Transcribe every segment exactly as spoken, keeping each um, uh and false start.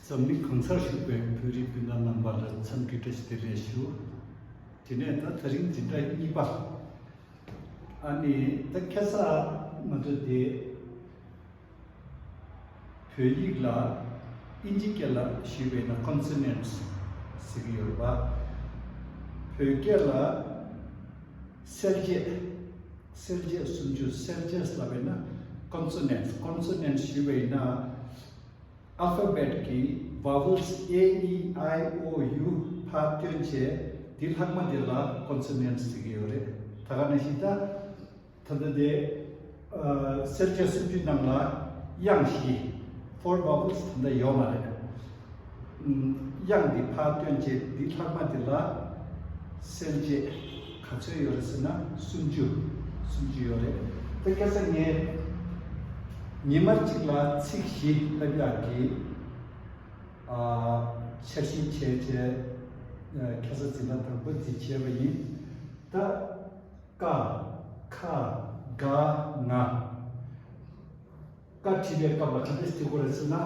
འཛམ་གླིང་གང་སར་བཞུགས་པའི་བོད་རིགས་སྤུན་ཟླ་རྣམ་པ་ལ་འཚམས་འདྲི་བཀྲ་ཤིས་བདེ་ལེགས་ཞུ། དེ་ནས་ད་དེ་རིང་འཛིན་གྲྭ་གཉིས་པ། ཨ་ནི་ད་ཁ་སང་ང་ཚོ་དེ་བོད་ཡིག་ལ་ཨིན་ཇི་སྐད་ལ་ཞུས་པས་ན་consonants་ཟེར་གྱི་ཡོད་པ། བོད་སྐད་ལ་གསལ་བྱེད། གསལ་བྱེད་སུམ་ཅུ། གསལ་བྱེད་ལབ་པས་ན་consonants། consonants་ཞུས་པས་ན། alphabet་གི་vowels A E I O U་ཕར་བཏོན་བྱས་དེ་ལྷག་མ་དེ་ལ་consonants་ཟེར་གྱི་ཡོད་རེད། ད་ག་ནང་བཞིན་ད་ད་ལྟ་དེ་གསལ་བྱེད་སུམ་ཅུ་ནང་ལ་དབྱངས་བཞི། four vowels་ད་ལྟ་ཡོད་མ་རེད། དབྱངས་འདི་ཕར་བཏོན་བྱས་འདི་ལྷག་མ་འདི་ལ་གསལ་བྱེད་ག་ཚོད་ཡོད་རེད་ཟེར་ན་སུམ་ཅུ། སུམ་ཅུ་ཡོད་རེད། དེ་སྐད་ཆ་ངས་ཉི་མ་གཅིག་ལ་ཚིག་བཞི་ལབ་ཡག་གི་ཨ་འཆར་གཞི་བྱས་བྱས་ཁ་སང་འཛིན་གྲྭ་དང་པོ་འདི་བྱས་པ་ཡིན། ད་ཀ་ཁ་ག་ང་། ཀ་བྲིས་པའི་སྐབས་ལ་ག་འདྲས་བྲིས་དགོས་རེད་ཟེར་ན།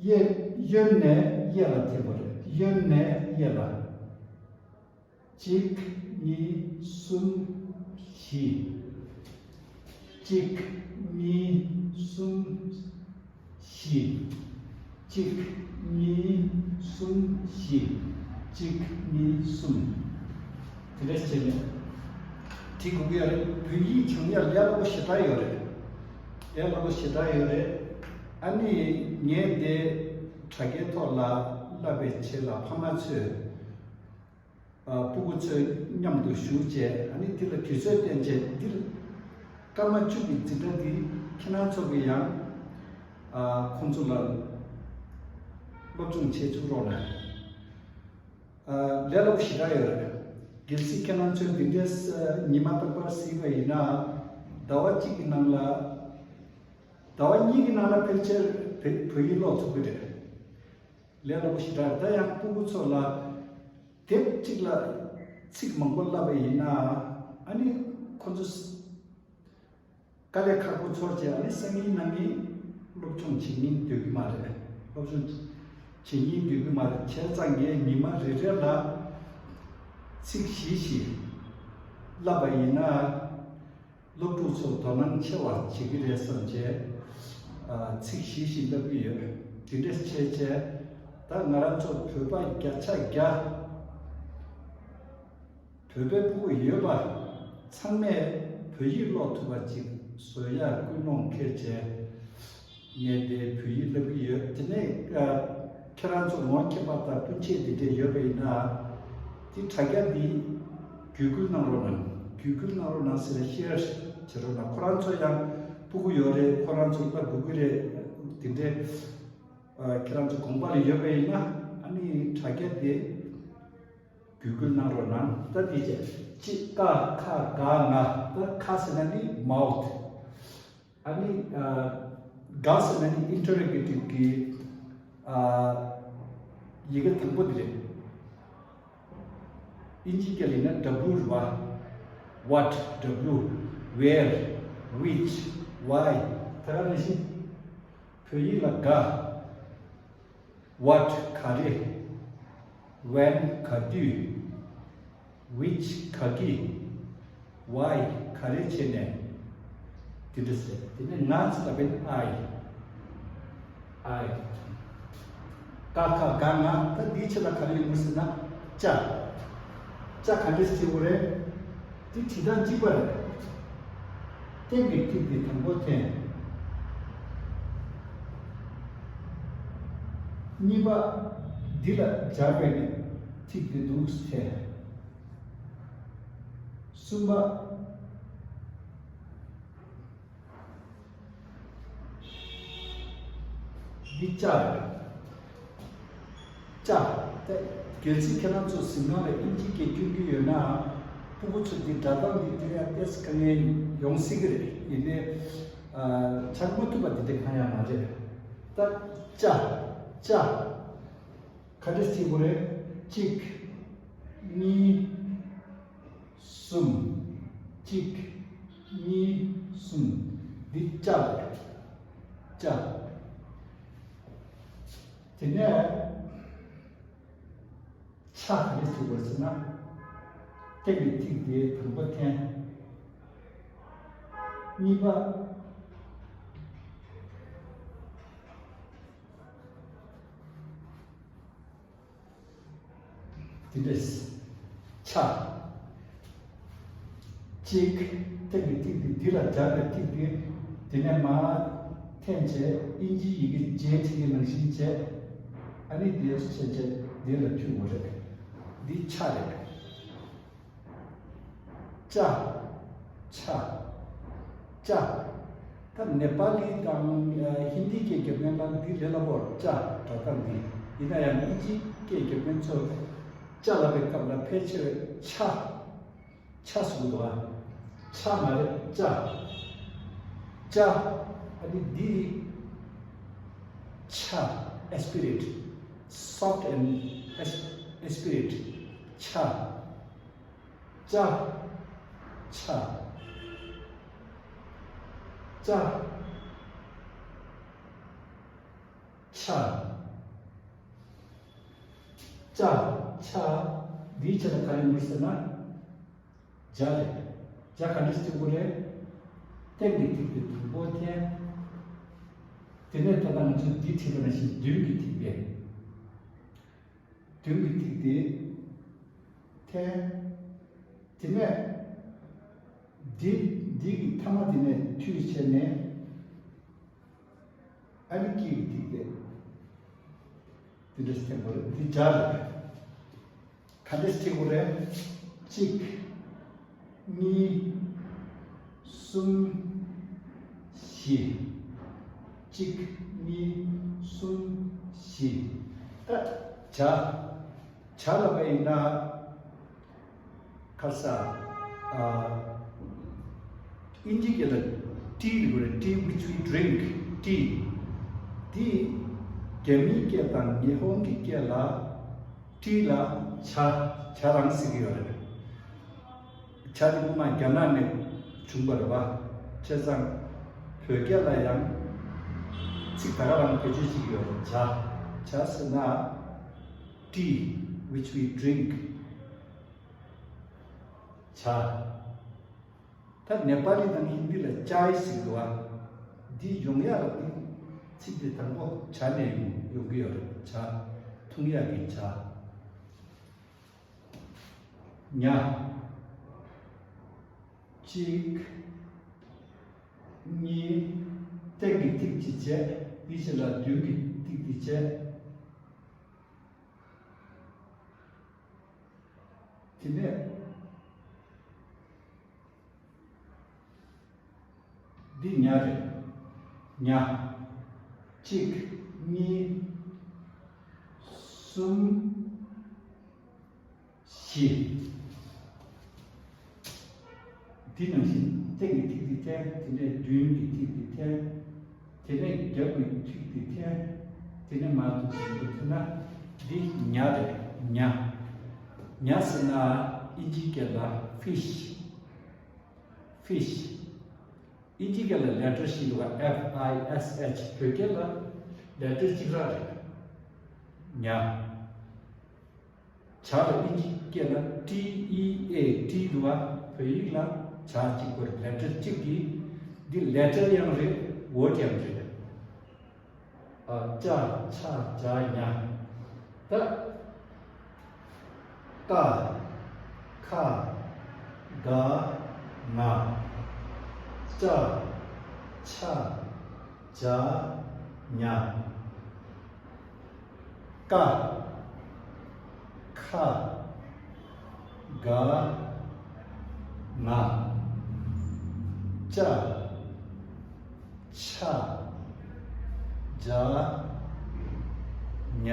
གཡས་གཡོན་ནས་གཡས་ལ་འཐེན་པ་རེད། གཡོན་ནས་གཡས་ལ། གཅིག་གཉིས། གསུམ། བཞི། གཅིག་གཉིས། གསུམ། བཞི། གཅིག་གཉིས། གསུམ། བཞི། གཅིག་གཉིས། གསུམ། དེ་འདྲ་བྱས་ནས་བྲིས་དགོས་ཀྱི་ཡོད་རེད། བོད་ཡིག་སྦྱང་ཡ་ལས་སླ་པོ་ཞེ་དྲག་ཡོད་རེད། ལས་སླ་པོ་ཞེ་དྲག་ཡོད་རེད། ཨ་ནི་ངས་འདི་དྲ་རྒྱའི་ཐོག་ལ་བསླབ་པའི་ཆེད་ལ་ཕ་མ་ཚོས་ཨ་སྤུ་གུ་ཚོས་མཉམ་དུ་བཞུགས་བྱས། ཨ་ནི་འདི་ལ་དུས་ཚོད་བསྟན་བྱས། འདིར་སྐར་མ་བཅུ་གི་འཛིན་གྲྭ་འདི་ཁྱེད་རང་ཚོ་གིས་ཡང་ཨ་ཁོང་ཚོ་ལ་སློབ་སྦྱོང་བྱེད་ཚུགས་རོགས་གནང་། ཨ་ལས་སླ་པོ་ཞེ་དྲག་ཡོད་རེད། གལ་སྲིད་ཁྱེད་རང་ཚོས་འདི་འདྲའི་ཉི་མ་རྟག་པར་གཟིགས་པ་ཡིན་ན། ཟླ་བ་གཅིག་གི་ནང་ལ། ཟླ་བ་གཉིས་ཀྱི་ནང་ལ་ཕལ་ཆེར་བོད་བོད་ཡིག་ཀློག་ཐུབ་ཀྱི་རེད། ལས་སླ་པོ་ཞེ་དྲག་ད་ཡང་སྤུ་གུ་ཚོ་ལ་དེབ་གཅིག་ལ་ཚིག་མང་པོ་བསླབ་པ་ཡིན་ན། ཨ་ནི་ཁོ་ཚོ་དཀའ་ལས་ཁག་པོ་ཚོར་བྱས། ཨ་ནི་སང་ཉིན་གནངས་ཉིན་སློབ་སྦྱོང་བྱེད་སྙིང་འདོད་ཀྱི་མ་རེད། སློབ་སྦྱོང་བྱེད་སྙིང་འདོད་ཀྱི་མ་རེད། བྱས་ཙང་ངས་ཉི་མ་རེ་རེ་ལ་ཚིག་བཞི་ཞིག་བསླབ་པ་ཡིན་ན། སློབ་ཕྲུག་ཚོ་དོ་སྣང་ཆེ་བ་བྱེད་ཀྱི་རེད་བསམ་བྱས། ཨ་ཚིག་བཞི་ཞིག་བསླབ་ཀྱི་ཡོད། དེ་འདྲ་བྱས་བྱས། ད་ང་རང་ཚོ་བོད་པ་བརྒྱ་ཆ་བརྒྱ་བོད་པའི་སྤུ་གུ་ཡོད་པ་ཚང་མས་བོད་ཡིག་ཀློག་ཐུབ་པ་ཅིག་བཟོ་ཡག་ཀུན་སློང་འཁྱེར་བྱས། ངས་དེ་བོད་ཡིག་བསླབ་ཀྱི་ཡོད། དེ་ནས་ཨ་ཁྱེད་རང་ཚོ་ངོ་མཁྱེན་པ་དང་སྤུན་མཆེད་འདི་འདྲས་ཡོད་པ་ཡིན་ན། དེ་དྲ་རྒྱ་འདི་བརྒྱུད་སྐུལ་གནང་རོགས་གནང་། བརྒྱུད་སྐུལ་གནང་རོགས་གནང་ཟེར་ན་ཤེར་བྱེད་རོགས་གནང་། ཁོ་རང་ཚོ་ཡང་སྤུ་གུ་ཡོད་རེད། ཁོ་རང་ཚོ་བསླབ་དགོས་ཀྱི་རེད། དེ་འདྲས་ཨ་ཁྱེད་རང་ཚོ་དགོངས་པ་ལ་ཡོད་པ་ཡིན་ན། ཨ་ནི་དྲ་རྒྱ་འདི་བརྒྱུད་སྐུལ་གནང་རོགས་གནང་། ད་དེ་བྱས་གཅིག་ཀ་ཁ་ག་ང་། ད་ཁ་ཟེར་ན་ནི་མའོཐ། ཨ་ནི་ཨ་ག་ཟེར་ན་ནི་ཨིན་ཊར་རོ་གེ་ཊིབ་ཀྱི་ཨ་ཡི་གེ་དང་པོ་དེ་རེད། ཨིན་ཇི་སྐད་ལ་ཡིན་ན་W་རེད་པ། What? W? Where? Which? Why? ད་ག་ནང་བཞིན་བོད་ཡིག་ལ་ག What ག་རེ། When ག་དུས། Which ག་གི། Why ག་རེ་བྱས་ནས། དེ་འདྲ་ཟེར། དེ་ནས་ང་ཟེར་ལབ་པའི་I། I། ཀ་ཁ་ག་ང་། ད་འདིའི་ཕྱི་ལ་ག་རེ་ཡོང་གི་ཟེར་ན་ཅ། ཅ་ག་འདྲ་ཟེར་དགོས་རེད། དེ་བྲིས་སྟངས་གཅིག་པ་རེད། སྟེང་གི་ཐིག་དེ་དང་པོ་འཐེན། གཉིས་པ་འདི་ལ་སྦྱར་བའི་ཐིག་དེ་འདུག་འཐེན། གསུམ་པ། འདི་ཅ་རེད། ཅ། ད་གལ་སྲིད་ཁྱེད་རང་ཚོ་གཟིམ་ཁང་ལ་ཨིན་ཇི་སྐད་སྐྱོན་གྱི་ཡོད་ན། སྤུ་གུ་ཚོ་འདི་སྒྲ་གདངས་འདི་དེ་ཡང་ཏོག་ཙམ་དཀའ་ངལ་ཡོང་སྲིད་ཀྱི་རེད། ཡིན་ནའི་ཨ་སྦྱར་མ་ཐུབ་པ་འདི་འདྲ་གང་ཡང་མ་རེད། ད་ཅ། ཅ། ག་འདྲ་བྲིས་དགོས་རེད། གཅིག་གཉིས། གསུམ། གཅིག་གཉིས། གསུམ། འདི་ཅ་རེད། ཅ། དེ་ནས་ཆ་ག་རེ་ཟེར་དགོས་ཟེར་ན། སྟེང་གི་ཐིག་དེ་དང་པོ་འཐེན། གཉིས་པ། དེ་འདྲས། ཆ། གཅིག་སྟེང་གི་ཐིག་དེ་འདི་ལ་སྦྱར་བའི་ཐིག་དེ། དེ་ནས་མར་འཐེན་བྱས་ཨིན་ཇིའི་ཡི་གེ་ཇེ་ཊི་གི་ནང་བཞིན་བྱས། ཨ་ནི་དེ་བྱས་བྱས་འདི་ལ་མཐུད་དགོས་རེད། འདི་ཆ་རེད། ཅ། ཆ། ཅ། ད་ནེ་པ་ལི་དང་ཧིན་དི་སྐད་རྒྱབ་མཁན་ལ་འདི་ལས་སླ་པོ་ཅ་སྒྲ་གདངས་འདི། ཡིན་ན་ཡང་ཨིན་ཇིའི་སྐད་རྒྱབ་མཁན་ཚོས་ཅ་ལབ་པའི་སྐབས་ལ་ཕལ་ཆེར་ཆ། ཆ་གསུངས་འདུག་ཨ། ཆ་མ་རེད། ཅ། ཅ། ཨ་ནི་འདི་ཆ། ཨེ་སི་པི་རི་ཊི། སོཕ་ཊི་ཨེན་ཌི་ཨེ་སི་པི་རི་ཊི། ཆ། ཅ། ཆ། ཅ། ཆ། ཅ། ཆ། འདིའི་ཆ་ལ་ག་རེ་ཡིན་ཟེར་ན། ཇ་རེད། ཇ་ག་འདྲ་ཞིག་དགོས་རེད། སྟེང་གི་ཐིག་དེ་དང་པོ་འཐེན། དེ་ནས་ད་ལྟ་ང་ཚོས་འདི་བྲིས་པ་ནང་བཞིན་མདུན་གྱི་ཐིག་དེ། མདུན་གྱི་ཐིག་དེ་འཐེན། དེ་ནས་འདི་འདི་གི་མཐའ་མ་དེ་ནས་མཐུད་བྱས་ནས། ཨ་ནི་དཀྱིལ་གྱི་ཐིག་དེ། འདི་འདྲ་ཞིག་འཐེན་དགོས་རེད། འདི་ཇ་རེད། ག་འདྲ་ཞིག་འཐེན་དགོས་རེད། གཅིག་གཉིས། གསུམ། བཞི། གཅིག་གཉིས། གསུམ། བཞི། ད་ཇ། ཇ་ལབ་པ་ཡིན་ན། ཁ་ས། ཨ། ཨིན་ཇི་སྐད་ལ་ཏི་ལབ་དགོས་རེད། Tea, which we drink, tea. འདི་རྒྱ་མིའི་སྐད་དང་ཉི་ཧོང་གི་སྐད་ལ་ཏི་ལ་ཇ། ཇ་རང་ཟེར་གྱི་ཡོད་རེད། ཇ་འདི་སྔོན་མ་རྒྱ་ནག་ནས་བྱུང་བ་རེད་པ། བྱས་ཙང་བོད་སྐད་ལ་ཡང་ཚིག་ད་ག་རང་བེད་སྤྱོད་བྱེད་ཀྱི་ཡོད་རེད། ཇ། ཇ་ཟེར་ན། Tea, which we drink. ཇ། ད་ནེ་པ་ལི་དང་ཧིན་དི་ལ་ཅའི་ཟེར་འདུག་ཨ། འདི་ཡོང་ཡག་ལ་འདི་ཚིག་འདི་དང་པོ་ཇ་ནས་ཡོང་ཡོང་གི་ཡོད་རེད། ཇ། འཐུང་ཡག་གི་ཇ། ཉ། གཅིག་གཉིས། སྟེང་གི་ཐིག་གཅིག་བྱས། དེའི་རྗེས་ལ་མདུན་གྱི་ཐིག་འདི་བྱས། དེ་ནས་འདི་ཉ་རེད། ཉ། གཅིག་གཉིས། གསུམ། བཞི། འདི་ནང་བཞིན་སྟེང་གི་ཐིག་འདི་འཐེན། དེ་ནས་མདུན་གྱི་ཐིག་འདི་འཐེན། དེ་ནས་རྒྱབ་ཀྱི་ཐིག་འདི་འཐེན། དེ་ནས་མར་འདུག་སེ་འདུག་འཐེན་ན་འདི་ཉ་རེད། ཉ། ཉ་ཟེར་ན་ཨིན་ཇིའི་སྐད་ལ་ཕིཤ། ཕིཤ། ཨིན་ཇི་སྐད་ལ་ལེ་ཊར་བཞི་འདུག་ག F I S H། བོད་སྐད་ལ་ལེ་ཊར་གཅིག་རང་རེད། ཉ། ཇ་ལ་ཨིན་ཇི་སྐད་ལ་T E A T འདུག་ག་བོད་ཡིག་ལ་ཇ་གཅིག་པོ་རེད། ལེ་ཊར་གཅིག་གིས། འདི་ལེ་ཊར་ཡང་རེད། ཝར་ཌི་ཡང་རེད། ཨ། ཅ་ཆ་ཇ་ཉ། ད། ཀ་ཁ་ག་ང་། ཅ་ཆ་ཇ་ཉ། ཀ་ཁ་ག་ང་། ཅ་ཆ་ཇ་ཉ།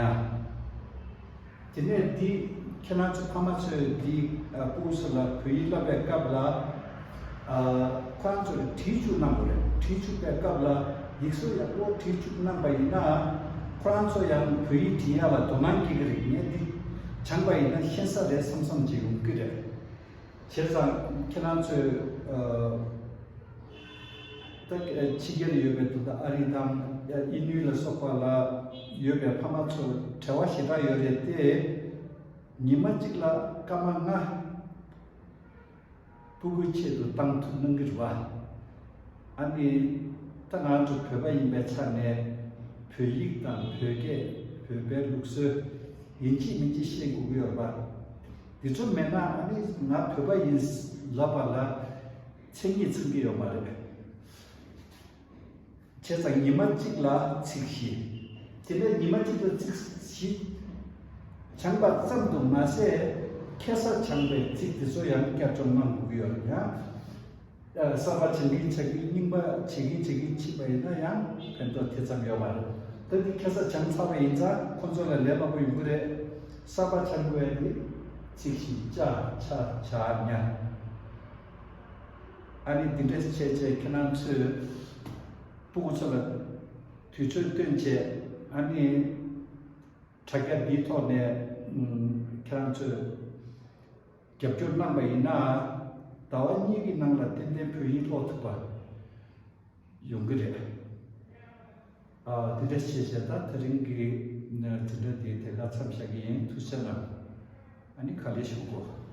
དེ་ནས་འདི་ཁྱེད་རང་ཚོ་ཕ་མ་ཚོས་འདི་ཨ་སྤུ་གུ་ཚོ་ལ་བོད་ཡིག་བསླབ་པའི་སྐབས་ལ། ཨ། ཁོ་རང་ཚོ་ལ་བྲིས་བཅུག་གནང་དགོས་རེད། བྲིས་བཅུག་པའི་སྐབས་ལ་ཡིག་གཟུགས་ཡག་པོ་བྲིས་བཅུག་གནང་པ་ཡིན་ན། ཁོ་རང་ཚོ་ཡང་བོད་ཡིག་འབྲི་ཡག་ལ་དོ་སྣང་སྐྱེ་གི་རེད། ངས་འདི་སྦྱངས་པ་ཡིན་ན་ཤེས་ས་རེད་བསམ་བསམ་བྱེད་ཡོང་གི་རེད། བྱས་ཙང་ཁྱེད་རང་ཚོས། ཨ། ད་ཕྱི་རྒྱལ་ཡོད་པའི་དུ་ད་ཨ་རི་དང་ཨིན་ཡུལ་ལ་སོགས་པ་ལ་ཡོད་པའི་ཕ་མ་ཚོ་བྲེལ་བ་ཞེ་དྲག་ཡོད་རེད་དེ། ཉི་མ་གཅིག་ལ་སྐར་མ་ལྔ་སྤུ་གུའི་ཆེད་དུ་བཏང་ཐུབ་གནང་གི་རེད་བ། ཨ་ནི་ད་ང་ཚོ་བོད་པ་ཡིན་པའི་ཆ་ནས་བོད་ཡིག་དང་བོད་སྐད་བོད་པའི་ལུགས་སྲོལ་ཡིན་གཅིག་མིན་གཅིག་ཤེས་དགོས་ཀྱི་ཡོད་རེད་བ། འདི་ཚོ་མེད་ན་ཨ་ནི་ང་བོད་པ་ཡིན་ལབ་པ་ལ་མཚན་ཉིད་ཚང་གི་ཡོད་མ་རེད། བྱས་ཙང་ཉི་མ་གཅིག་ལ་ཚིག་བཞི། དེ་ནས་ཉི་མ་གཅིག་ལ་ཚིག་བཞི་སྦྱངས་པ་ཙམ་དུ་མ་ཟད། ཁ་སང་སྦྱངས་པའི་ཚིག་དེ་ཚོ་ཡང་བསྐྱར་སྦྱོང་གནང་དགོས་ཀྱི་ཡོད་རེད་ཡ། གསར་པ་སྦྱང་གིན་སྦྱང་གིན་རྙིང་པ་བྱེད་ཀྱིན་བྱེད་ཀྱིན་ཕྱིན་པ་ཡིན་ན་ཡང་ཕན་ཐོགས་དེ་ཙམ་ཡོད་མ་རེད། ད་འདི་ཁ་སང་སྦྱངས་ཚར་བ་ཡིན་ཙང་ཁོང་ཚོ་ལ་ལས་སླ་པོ་ཡོང་གི་རེད། གསར་པ་སྦྱང་དགོས་ཡ་འདི་ཚིག་བཞི་ཅ་ཆ་ཇ་ཉ། ཨ་ནི་འདི་འདྲས་བྱས་བྱས་ཁྱེད་རང་ཚོས་སྤུ་གུ་ཚོ་ལ་དུས་ཚོད་བཏོན་བྱས། ཨ་ནི་དྲ་རྒྱ་འདིའི་ཐོག་ནས་ཨུམ་ཁྱེད་རང་ཚོས་རྒྱབ་སྐྱོར་གནང་པ་ཡིན་ན། ཟླ་བ་གཉིས་ཀྱི་ནང་ལ་ཏན་ཏན་བོད་ཡིག་ཀློག་ཐུབ་པ་ཡོང་གི་རེད། ཨ་འདི་འདྲས་བྱས་བྱས་ད་དེ་རིང་གི་འཛིན་གྲྭ་འདིའི་དེ་ག་མཚམས་བཞག་གི་ཡིན། ཐུགས་རྗེ་གནང་། ཨ་ནི་ག་ལེ་ཞུ་གོ།